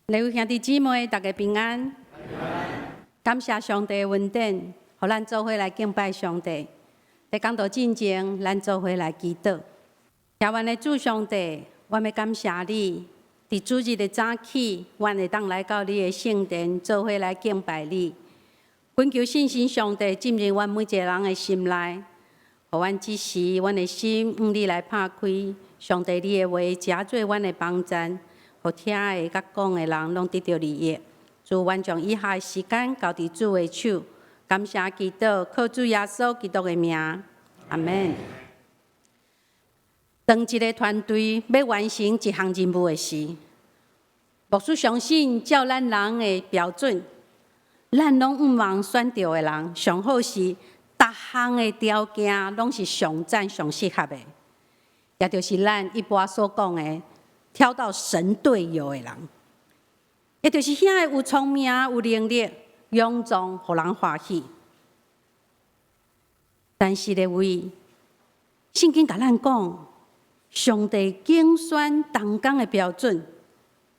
各位兄弟姊妹，大家平安。感謝上帝的恩典，予咱做伙來敬拜上帝。佇講道進前，咱做伙來祈禱。慈愛的主上帝，我欲感謝你，佇主日的早起，阮會當來到你的聖殿，做伙來敬拜你。懇求聖神上帝進入阮每一個人的心內，予阮這時，阮的心向你來拍開。上帝，你的話成做阮的幫贊，予聽的佮講的人攏得著利益。主，阮將以下的時間交佇主的手，感謝祈禱，靠主耶穌基督的名，阿門。當一個團隊欲完成一項任務的時，牧師相信照咱人的標準，咱攏向望選著的人，上好是逐項的條件攏是上讚上適合的，也就是咱一般所講的挑到神隊友的人，也就是遐个有聰明、有能力、勇壯，予人歡喜。但是咧，位聖經共咱講，上帝揀選同工的標準，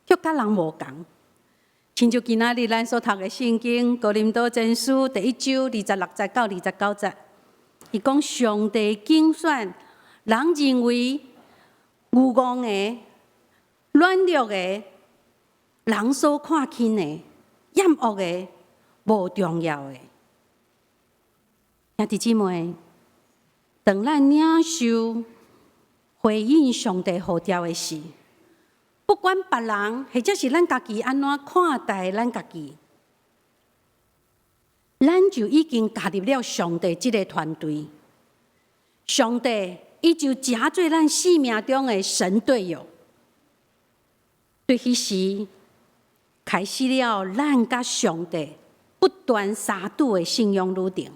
卻佮人無仝。親像今仔日咱所讀的聖經《哥林多前書》第一章26節到29節，伊講上帝揀選人認為愚戇的、軟弱的、人所看輕的、厭惡的、無重要的。兄弟姊妹，當咱領受回應上帝呼召的時，不管別人或者是咱家己按怎看待咱家己，咱就已經加入了上帝這个團隊。上帝伊就成做咱生命中的神隊友。對彼時開始了咱佮上帝不斷相拄的信仰旅程。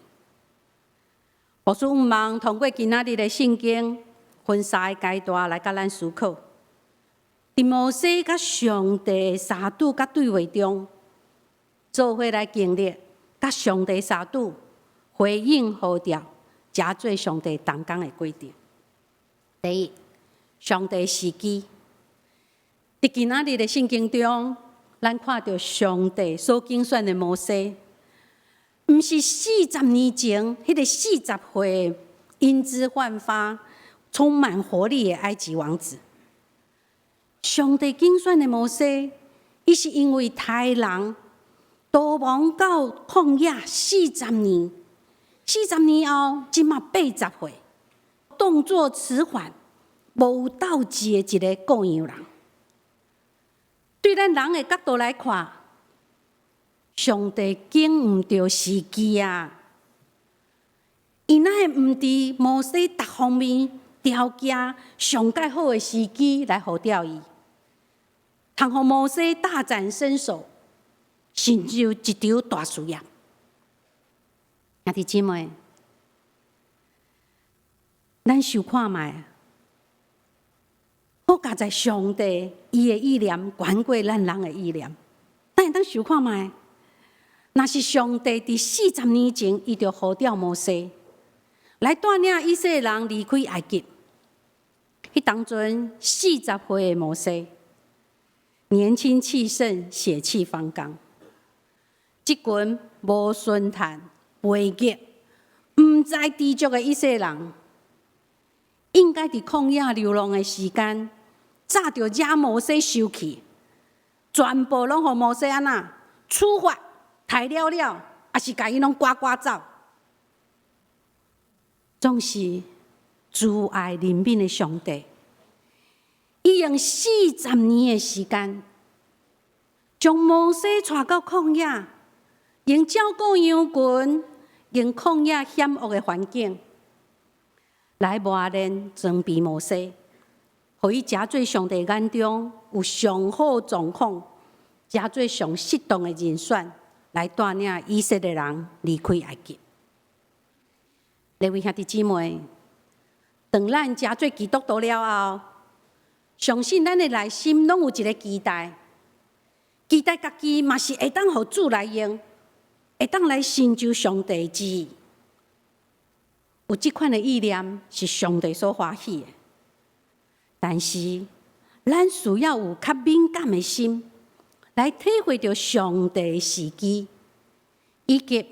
牧師向望通過今仔日的聖經，分三个階段來佮咱思考。佇摩西佮上帝相拄佮對話中，做伙來經歷佮上帝相拄，回應呼召，成做上帝同工的過程。第一，上帝時機。佇今仔日的聖經中，咱看著上帝所揀選的摩西，毋是四十年前彼个四十歲英姿煥發、充滿活力的埃及王子。上帝揀選的摩西，伊是因為刣人逃亡到曠野四十年，四十年後，這馬80歲，動作遲緩、無鬥志的一個羔羊人。對咱人的角度來看，上帝揀毋著時機啊！伊哪會毋佇摩西逐方面條件上蓋好的時機來呼召伊，通予摩西大展身手，成就一場大事業。兄弟姊妹，咱想看覓？好佳哉上帝伊的意念懸過咱人的意念，咱會當想看覓？若是上帝佇四十年前，伊就呼召摩西來帶領以色列人離開埃及。彼當陣四十歲的摩西，年輕氣盛，血氣方剛。這群無順趁、背逆、毋知知足的以色列人，應該佇曠野流浪的時間，早就惹摩西生氣，全部攏予摩西按怎處罰、刣了了，抑是共伊攏趕趕走。總是慈愛憐憫的上帝，伊用四十年的時間，將摩西帶到曠野，用照顧羊群，用曠野險惡的環境來磨練裝備摩西，予伊成做上帝眼中有上好狀況、成做上適當的人選，來帶領以色列人離開埃及。各位兄弟姊妹，當咱成做基督徒了後，相信咱的內心攏有一个期待，期待家己嘛是會當予主來用，會當來成就上帝旨意。有這款的意念是上帝所歡喜的，但是咱需要有較敏感的心，來體會著上帝時機，以及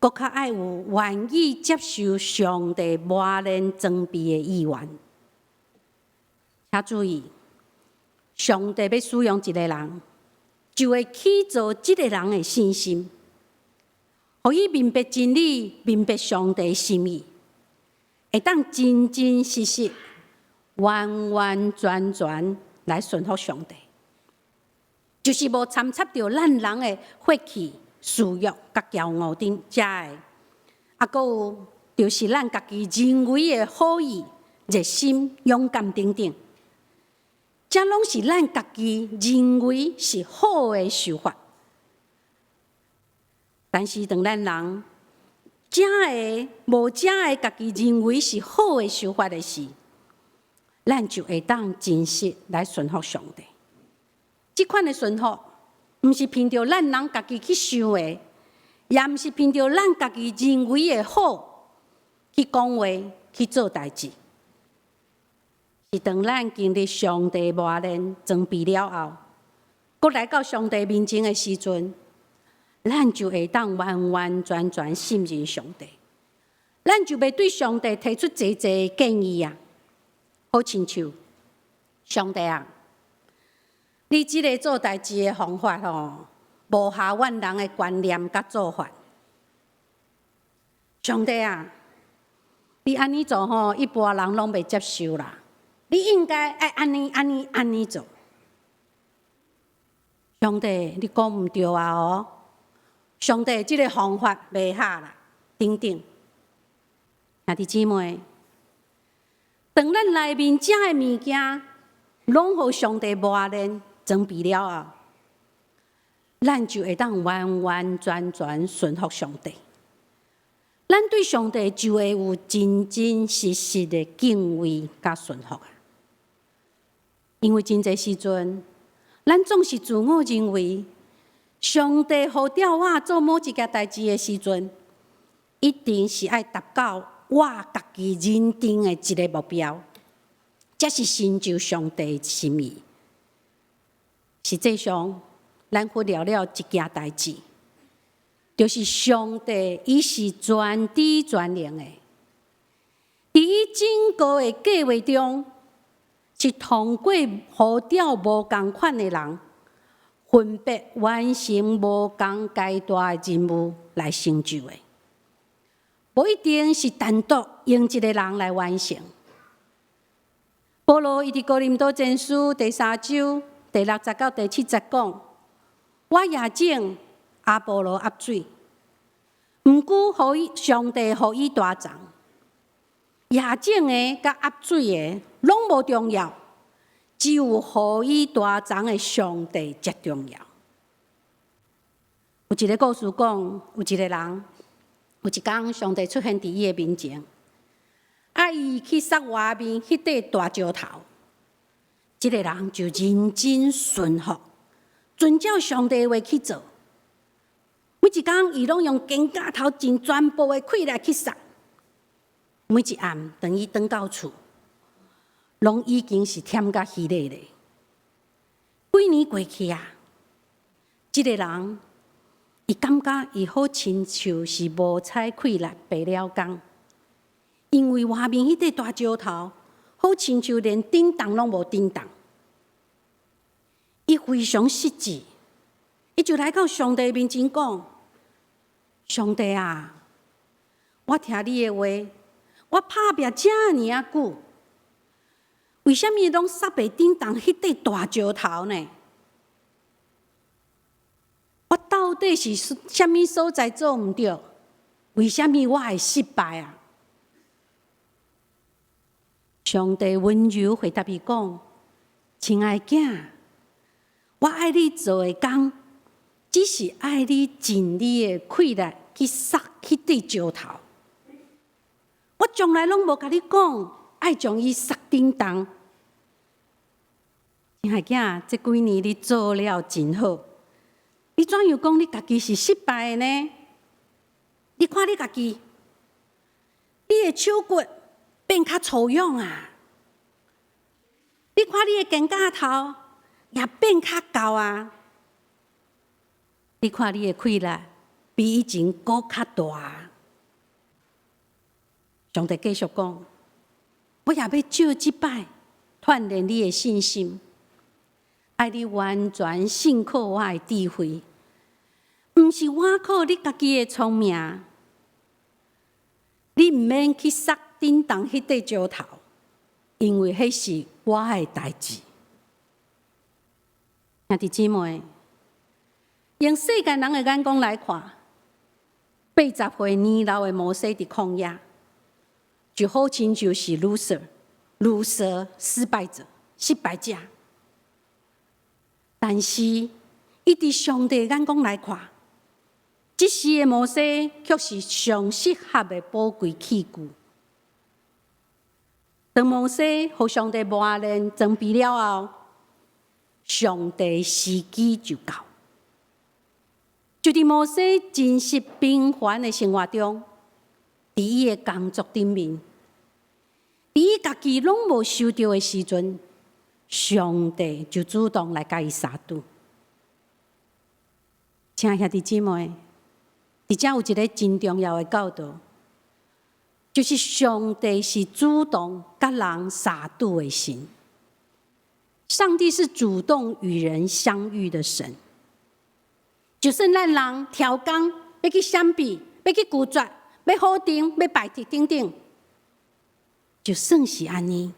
閣較愛有願意接受上帝磨練裝備的意願。請注意，上帝欲使用一个人，就會起造這个人的信心，予伊明白真理，明白上帝心意，會當真真實實、完完全全來順服上帝，就是無摻雜著咱人的血氣、私欲佮驕傲等遮的，啊，閣有就是咱家己認為的好意、熱心、勇敢等等，這攏是咱家己認為是好的想法。但是當咱人遮的無遮的家己認為是好的想法的時，咱就會當真實來順服上帝。這款的順服，毋是憑著咱人家己去想的，也毋是憑著咱家己認為的好去講話、去做代誌。是當咱經歷上帝磨練裝備了後，閣來到上帝面前的時陣，咱就會當完完全全信任上帝。咱就袂對上帝提出濟濟建議啊！好親像上帝啊，你這个做代誌的方法吼，無合阮人的觀念佮做法。上帝啊，你按呢做吼，一般人攏袂接受啦。你應該愛按呢按呢按呢做。上帝，你講毋對啊！哦，上帝，這个方法袂合啦，等等。兄弟姊妹，當咱內面遮的物件，攏予上帝磨練裝備了後，咱就會當完完全全順服上帝。咱對上帝就會有真真實實的敬畏佮順服啊！因為真濟時陣，咱總是自我認為，上帝呼召我做某一件代誌的時陣，一定是愛達到我家己認定的一个目標，才是成就上帝的心意。實際上，咱忽略了一件代誌，就是上帝伊是全知全能的，佇伊整個的計劃中，是通過呼召無仝款的人，分別完成無仝階段的任務來成就的，無一定是單獨用一个人來完成。保羅伊佇哥林多前書第三章第六節到第七節講：我也種，亞波羅挹水，毋過予伊上帝予伊大長。也種的佮挹水的攏無重要，只有予伊大長的上帝才重要。有一个故事講，有一个人，有一工上帝出現佇伊的面前，愛伊去捒外面彼塊大石頭。這个人就認真順服，遵照上帝的話去做。每一工，伊攏用肩胛頭盡全部的氣力去捒。每一暗，當伊轉到厝，攏已經是忝甲稀咧咧。幾年過去啊，這个人伊感覺伊好親像是無彩氣力白了工，因為外面彼塊大石頭，好親像連振動攏無振動。伊非常失志，伊就來到上帝面前講：上帝啊，我聽你的話，我拍拚遮爾仔久，為啥物攏捒袂振動彼塊大石頭呢？我到底是啥物所在做毋對？為啥物我會失敗啊？上帝溫柔回答伊講：親愛囝，我愛你做的工，只是愛你盡你的氣力去捒彼塊石頭。我從來攏無共你講，愛將伊捒振動。親愛囝，這幾年你做了真好，你怎樣講你家己是失敗的呢？你看你家己，你的手骨變較粗勇啊！你看你的肩胛頭也變較厚啊！你看你的氣力比以前閣較大。上帝繼續講，我也欲藉這擺鍛煉你的信心，愛你完全信靠我的智慧，毋是倚靠你家己的聰明。你毋免去捒頂重彼塊石頭，因為彼是我的代誌。兄弟姊妹，用世界人的眼光來看，80歲年老的摩西佇曠野，就好親像是 loser、loser 失敗者、失敗者。但是，伊佇上帝眼光來看，這時的摩西卻是上適合的寶貴器具。當摩西予上帝磨練裝備了後，上帝時機就到。就佇摩西真實平凡的生活中，佇伊的工作頂面，佇伊家己攏無想著的時陣，上帝就主動來共伊相拄。親愛兄弟姊妹，佇遮有一个真重要的教導，就是上帝是主動佮人相拄的神。上帝是主動與人相遇的神。就算咱人刁工欲去閃避，欲去拒絕，欲否定，欲排斥等等，就算是按呢，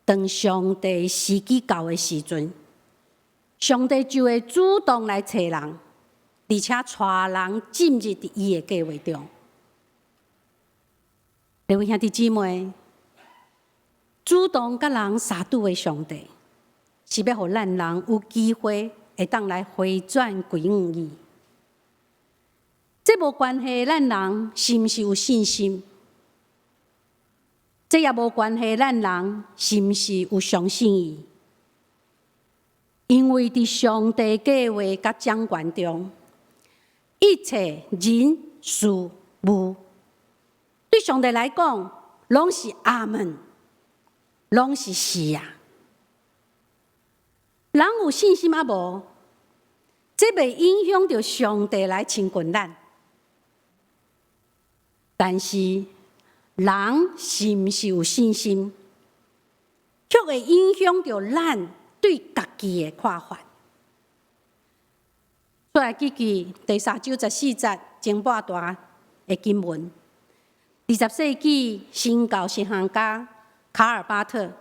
當上帝時機到的時陣，上帝就會主動來揣人，而且帶人進入佇伊的計劃中。各位兄弟姊妹，主動佮人相拄的上帝，是欲予咱人有機會會當來回轉歸向伊。這無關係，咱人是毋是有信心？這也無關係，咱人是毋是有相信伊？因為佇上帝計劃佮掌權中，一切人事物對上帝來講，攏是阿門，攏是是啊。人有信心抑無？這袂影響著上帝來親近咱。但是，人是毋是有信心，卻會影響著咱對家己的看法。出埃及記第三章14節前半段的經文，20世紀新教神學家卡爾巴特，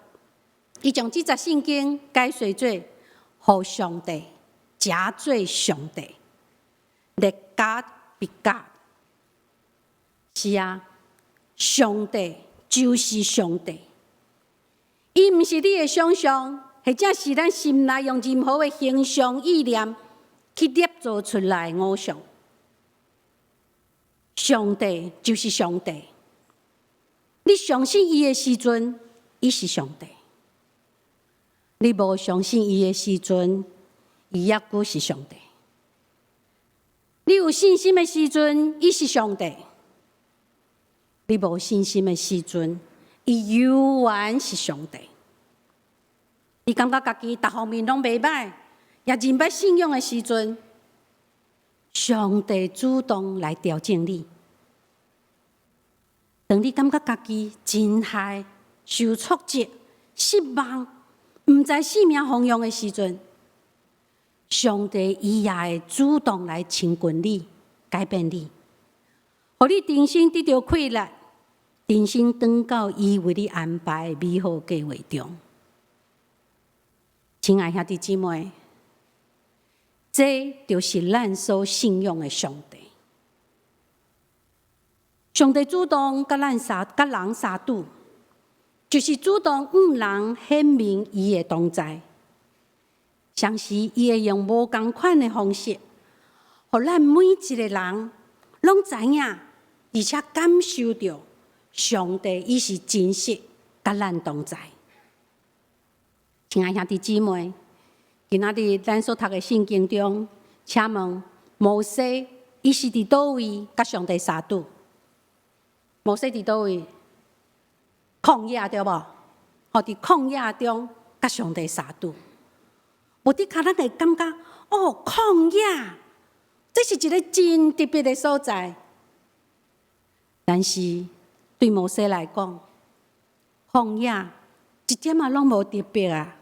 伊將這節聖經解釋做予上帝，成做上帝，Let God be God。是啊，上帝就是上帝，伊毋是你的想象，或者是咱心內用任何的形象意念去捏造出來的偶像。上帝就是上帝，你相信伊的時陣，伊是上帝；你無相信伊的時陣，伊猶閣是上帝。你有信心的時陣，伊是上帝；你無信心的時陣，伊猶原是上帝。你感覺家己逐方面攏袂䆀，也認捌信仰的時陣，上帝主動來調整你。當你感覺家己真害、受挫折、失望，毋知性命方向的時陣，上帝伊也會主動來親近你、改變你，予你重新得著氣力，重新轉到伊為你安排的美好計劃中。親愛兄弟姊妹，這就是咱所信仰的上帝。上帝主動佮咱相佮人相拄，就是主動向人顯明伊的同在。同時，伊會用無仝款的方式，予咱每一个人攏知影，而且感受著上帝伊是真實佮咱同在。親愛兄弟姊妹，今仔日咱所讀的聖經中，請問摩西伊是佇佗位佮上帝相拄？摩西佇佗位？曠野對無？予佇曠野中佮上帝相拄。無的確，咱會感覺哦，曠野這是一个真特別的所在。但是對摩西來講，曠野一點仔攏無特別啊！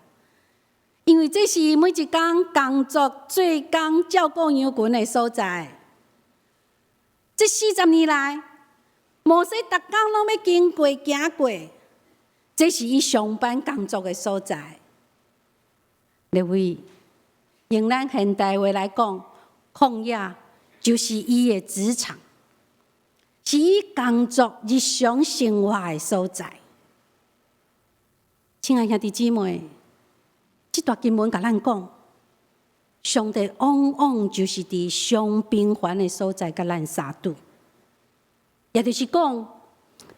因為這是每一工工作、做工、照顧羊群的所在。這40年來，摩西逐工攏欲經過、行過，這是伊上班工作的所在。列位，用咱現代話來講，曠野就是伊的職場，是伊工作日常生活的所在。親愛兄弟姊妹，這段經文共咱講，上帝往往就是佇上平凡的所在共咱相拄，也就是講，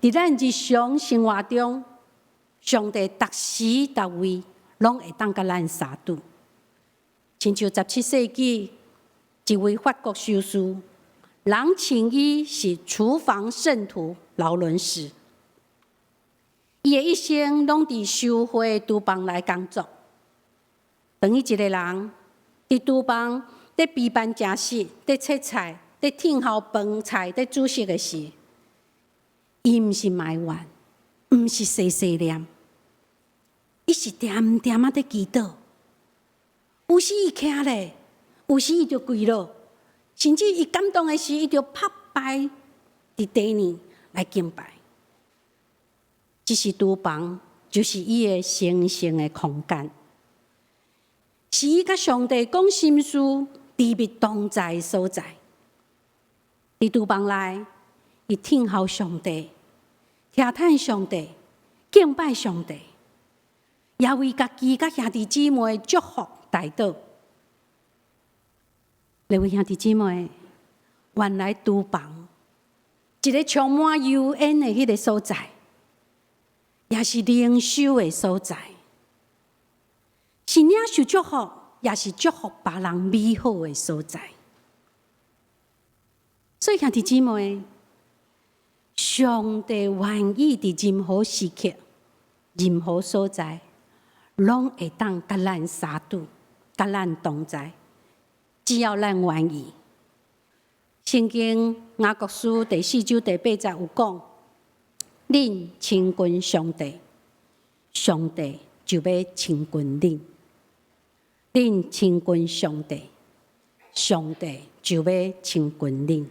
佇咱日常生活中，上帝逐時逐位攏會當共咱相拄。親像17世紀一位法國修士，人稱伊是廚房聖徒勞倫斯。伊的一生攏佇修會廚房內工作。當伊一个人佇廚房佇備辦食食、佇切菜、佇聽候飯菜、佇煮食的時，伊毋是埋怨，毋是細細念，伊是恬恬仔佇祈禱。有時伊徛咧，有時伊就跪落，甚至伊感動的時，伊就拍敗佇地呢來敬拜。這時廚房就是伊的神聖的空間，是伊佮上帝講心事、甜蜜同在的所在。佇廚房內，伊聽候上帝，聽嘆上帝，敬拜上帝，也為家己佮兄弟姊妹祝福代禱。各位兄弟姊妹，原來廚房一个充滿油煙的彼个所在，也是靈修的所在，是領受祝福，也是祝福別人美好的所在。所以兄弟姊妹，上帝願意佇任何時刻、任何所在，攏會當佮咱相拄、佮咱同在，只要咱願意。聖經雅各書第四章第八節有講：恁親近上帝，上帝就欲親近恁；恁親近上帝，上帝就欲親近恁。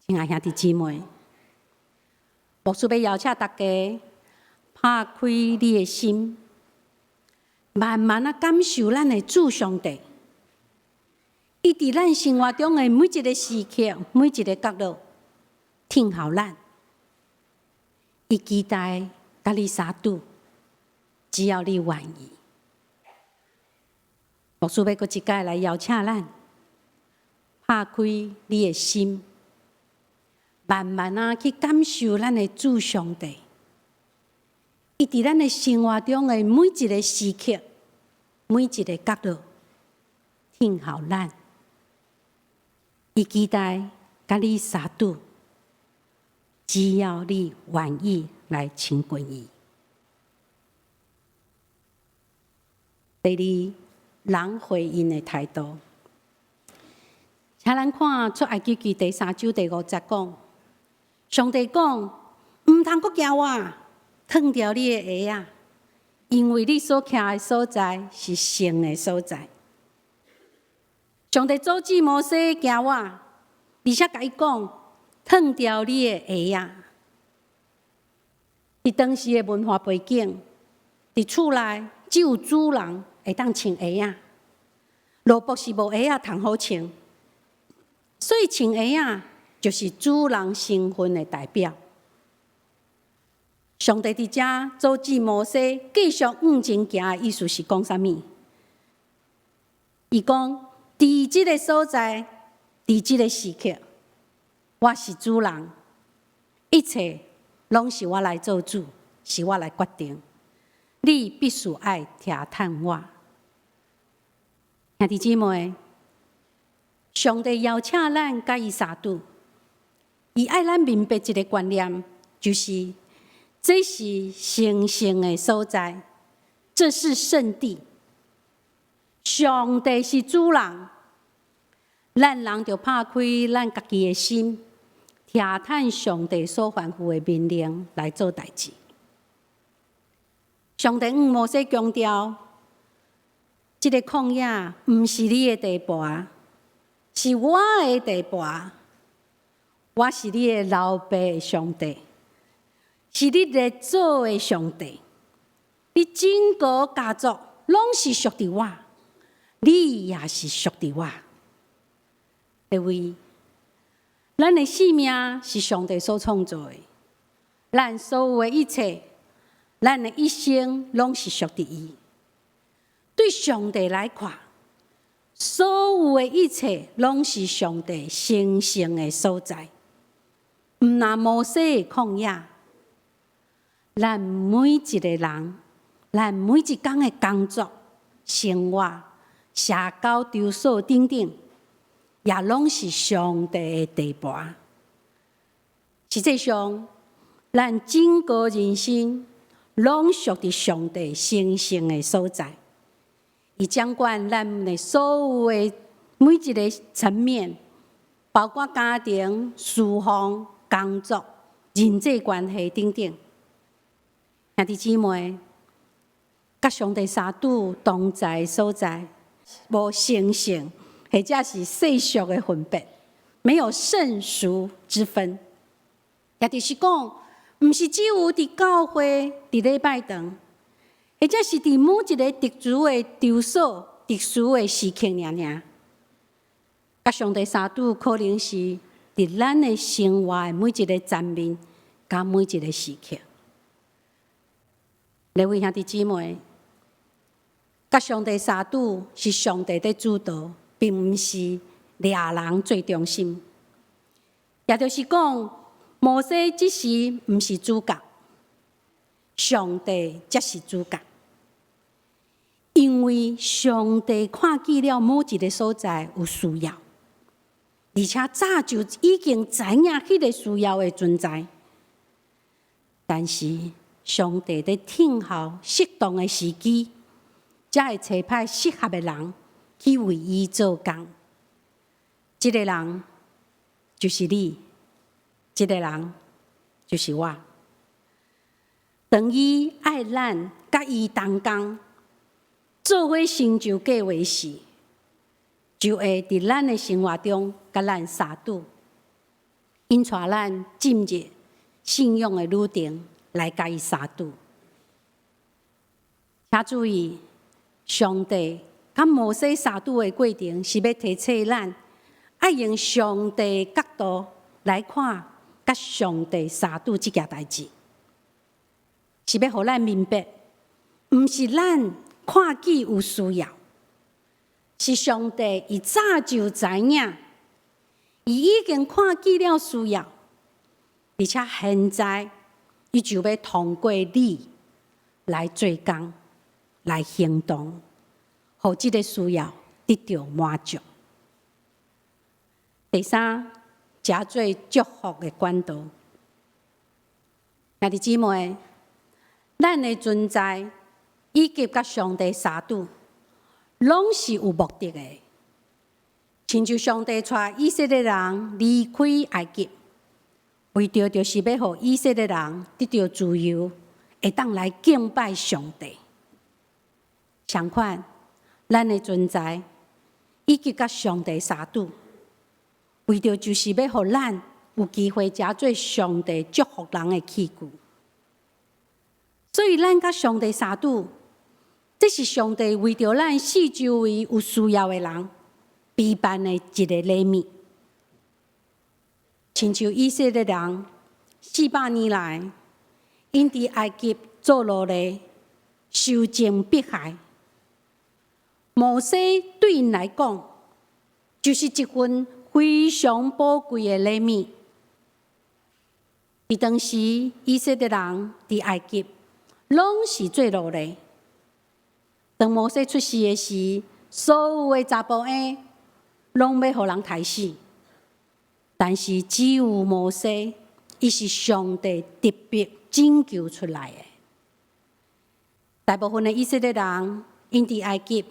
親愛兄弟姊妹，牧師欲邀請大家拍開你的心，慢慢仔感受咱的主上帝。伊佇咱生活中的每一个時刻、每一个角落，聽候咱。伊期待佮你相拄，只要你願意。牧師欲閣一擺來邀請咱，拍開你的心，慢慢仔去感受咱的主上帝。伊佇咱的生活中的每一个時刻、每一个角落，聽候咱。伊期待佮你相拄，只要你願意來親近伊。第二，人回應的態度，請咱看出埃及記第三章第五節講，上帝講，毋通閣行活，脫掉你的鞋仔，因為你所徛的所在是聖的所在。上帝阻止摩西行活，而且共伊講，脫掉你的鞋仔。佇當時的文化背景，佇厝內只有主人會當穿鞋仔，奴僕是無鞋仔通好穿，所以穿鞋仔就是主人身份的代表。上帝佇遮阻止摩西繼續向前行的意思是講啥物？伊講，佇這个所在，佇這个時刻，我是主人，一切攏是我來做主，是我來決定。你必須愛聽從我。兄弟姊妹，上帝邀請咱佮伊相拄，伊愛咱明白一个觀念，就是這是神聖的所在，這是聖地。上帝是主人，咱人著拍開咱家己的心，聽趁上帝所吩咐的命令來做代誌。上帝向摩西強調，這个曠野毋是你的地盤，是我的地盤。我是你的老爸上帝，是你列祖的上帝。你整個家族攏是屬佇我，你也是屬佇我。各位，咱的生命是上帝所創造的，咱所有的一切，咱的一生攏是屬佇伊。對上帝來看，所有的一切攏是上帝神聖的所在。毋但摩西的曠野，咱每一个人，咱每一工的工作、生活、社交場所等等，也攏是上帝的地盤。實際上，咱整個人生攏屬佇上帝神聖的所在。伊掌管咱的所有的每一个層面，包括家庭、事奉、工作、人際關係等等。兄弟姊妹，佮上帝相拄同在的所在，無神聖或者是世俗的分別，沒有聖俗之分。也就是講，毋是只有佇教會、佇禮拜堂，或者是佇某一个特殊的場所、特殊的時刻爾爾。佮上帝相拄，可能是佇咱的生活的每一个層面，佮每一个時刻。各位兄弟姊妹，佮上帝相拄是上帝佇主導，並毋是掠人做中心。也就是講，摩西這時毋是主角，上帝才是主角。因為上帝看見了某一个所在有需要，而且早就已經知影彼个需要的存在，但是上帝佇等候適當的時機，才會差派適合的人去為伊做工。這个人就是你，這个人就是我。當伊愛咱佮伊同工，做伙成就計劃時，就會佇咱的生活中佮咱相拄，𪜶帶咱進入信仰的旅程來佮伊相拄。請注意，上帝佮摩西相拄的過程，是欲提醒咱，愛用上帝角度來看佮上帝相拄這件代誌，是欲予咱明白，毋是咱看見有需要，是上帝伊早就知影，伊已經看見了需要，而且現在伊就欲通過你來做工，來行動，予這个需要得著滿足。第三，成做祝福的管道。兄弟姊妹，咱的存在以及佮上帝相拄，攏是有目的的。親像上帝帶以色列人離開埃及，為著就是欲予以色列人得著自由，會當來敬拜上帝。相款，咱的存在以及佮上帝相拄，為著就是欲予咱有機會成做上帝祝福人的器具。所以，咱佮上帝相拄，這是上帝為著咱四周圍有需要的人備辦的一个禮物。親像以色列人400年來，𪜶佇埃及做奴隸，受盡迫害。摩西對𪜶來講，就是一份非常寶貴的禮物。佇當時，以色列人佇埃及攏是做奴隸。當摩西出世的時，所有的查埔嬰攏欲予人刣死，但是只有摩西，伊是上帝特別拯救出來的。大部分的以色列人，𪜶佇埃及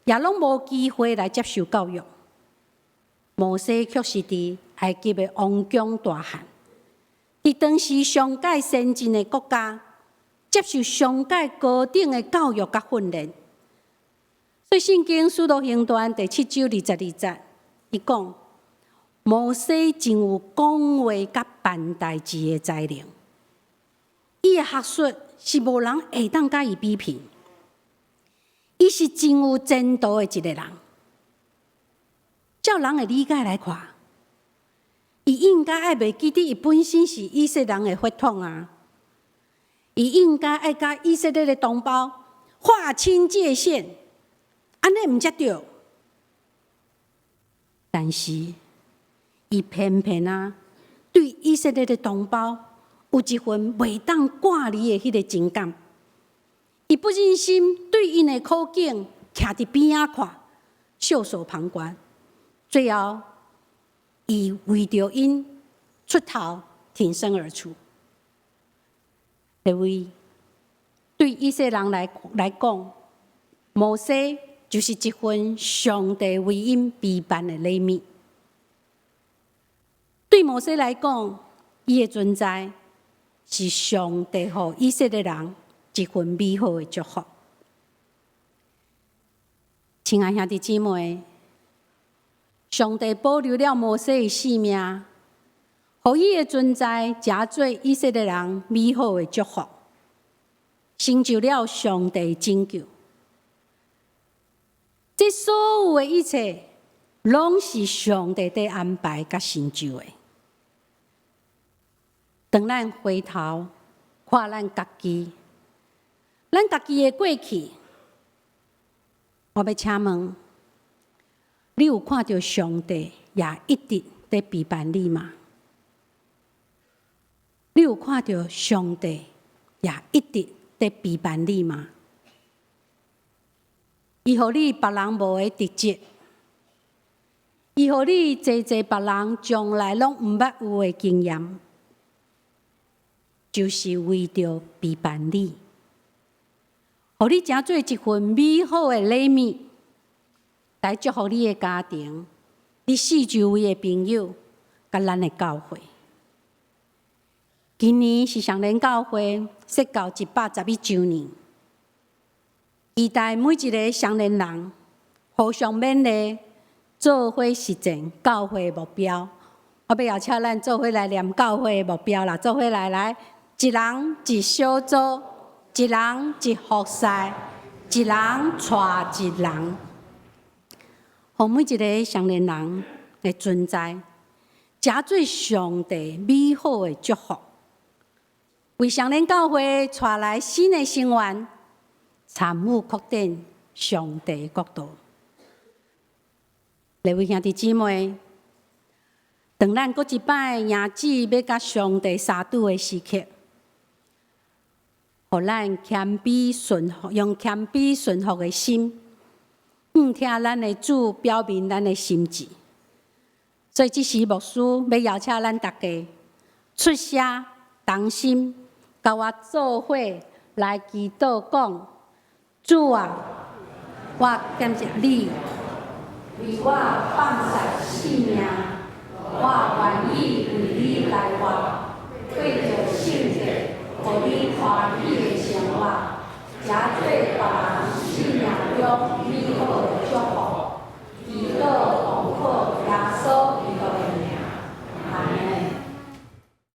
也攏無機會來接受教育。摩西卻是佇埃及的王宮大漢，佇當時上蓋先進的國家，接受上蓋高等的教育佮訓練。所以聖經使徒行傳第七章二十二節，伊講摩西真有講話佮辦代誌的才能，伊的學術是無人會當佮伊比拼。伊是真有前途的一个人。照人的理解來看，伊應該愛袂記得伊本身是以色列人的血統啊！伊應該愛佮以色列的同胞劃清界限，按呢毋才對。但是，伊偏偏啊，對以色列的同胞有一份袂當割離的彼个情感。伊不忍心對𪜶的苦境徛佇邊仔看，袖手旁觀。最後，伊為著𪜶出頭，挺身而出。各位，對以色列人來講，摩西就是一份上帝為𪜶備辦的禮物。對摩西來講，伊的存在是上帝予以色列人一份美好的祝福。親愛兄弟姊妹，上帝保留了摩西的性命，予伊的存在，成做以色列人美好的祝福，成就了上帝拯救。這所有的一切，攏是上帝佇安排佮成就的。當咱回頭看咱家己，咱家己的過去，我欲請問，你有看著上帝也一直佇陪伴你嗎？你有看著上帝也一直佇陪伴你嗎？伊予你別人無的特質，伊予你濟濟別人從來攏毋捌有的經驗，就是為著陪伴你，予你成做一份美好的禮物，來祝福你的家庭、你四周圍的朋友，佮咱的教會。今年是雙連教會設教111週年，期待每一个雙連人互相勉勵，做伙實踐教會目標。我欲邀請咱做伙來念教會目標啦，做伙來來，一人一小組，一人一服侍，一人帶一人，予每一个雙連人的存在，成做上帝美好的祝福，為雙連教會帶來新的成員，參與擴展上帝國度。各位兄弟姊妹，當咱閣一擺迎接欲佮上帝相拄的時刻，予咱謙卑順服，用謙卑順服的心，向聽咱的主表明咱的心志。所以，這時牧師欲邀請咱大家出聲同心，佮我做伙來祈禱，講：主啊，我感謝你為我放下性命。